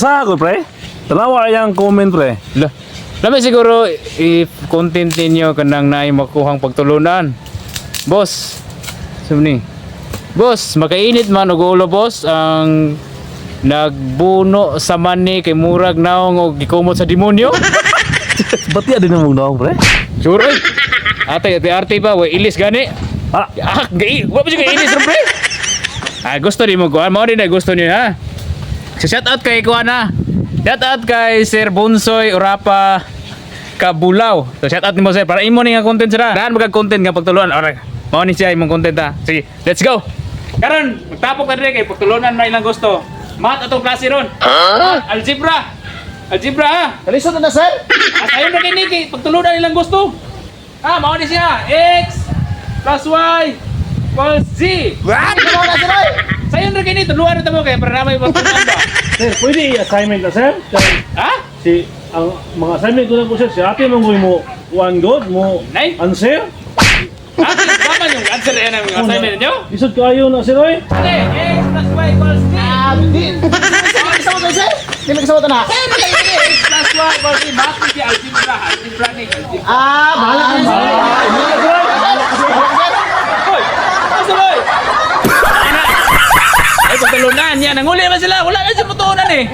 Sa ako, pre. Tanawa yang comment, pre. La. Lami siguro if content ninyo kanang naay makuhang pagtulunan. Boss, sabi ni. Boss, makainit man og ulo, boss, ang nagbuno sa mani kay murag naong og gikumot sa demonyo. Ba't din ang naong, pre? Sure oy. Ate, ate arte pa, way ilis gani. Ah, Ah, gai, wa pa siya ilis ron, pre. Ah, gusto ni mo kuan, mao din na gusto niyo ha. So shout out kay kuan ha. Shout out kay Sir Bonsoy Urapa Kabulaw. So shout out nimo, sir, para imo ni nga content sir ha. Daan magag content nga pagtuluan. Alright. Mao ni siya imong content ha. Sige, let's go. Karon, magtapok na dire kay pagtulunan man ilang gusto. Math atong klase ron. Huh? Algebra. Algebra ha. Kalisod na, sir. Asayon na kini kay pagtulunan ilang gusto. Ah, mao ni siya. X plus Y equals Z. What? Ano na, sir, oy? Sayon ra kini tuluan na tamo kay para na may pagtulunan ba. Sir, pwede i-assignment na, sir? Kay Ha? si, ang mga assignment ko na po, sir, si ate mong mo one good, mo Nay? answer. Ate, tama yung answer yan ang assignment ninyo? Isod kayo na, sir, oy. Ate, X plus Y equals Z. Ah, di. Di kasama to, sir. Di may kasama to na. X plus Y equals Z. Math ni siya, algebra. Algebra ni. Algebra. Ah, bahala ka na, sir. Bahala ka, sir. Hoy! Asa boy? Ay, pagtulunan yan. Nanguli naman sila. Wala na siya mutuunan eh.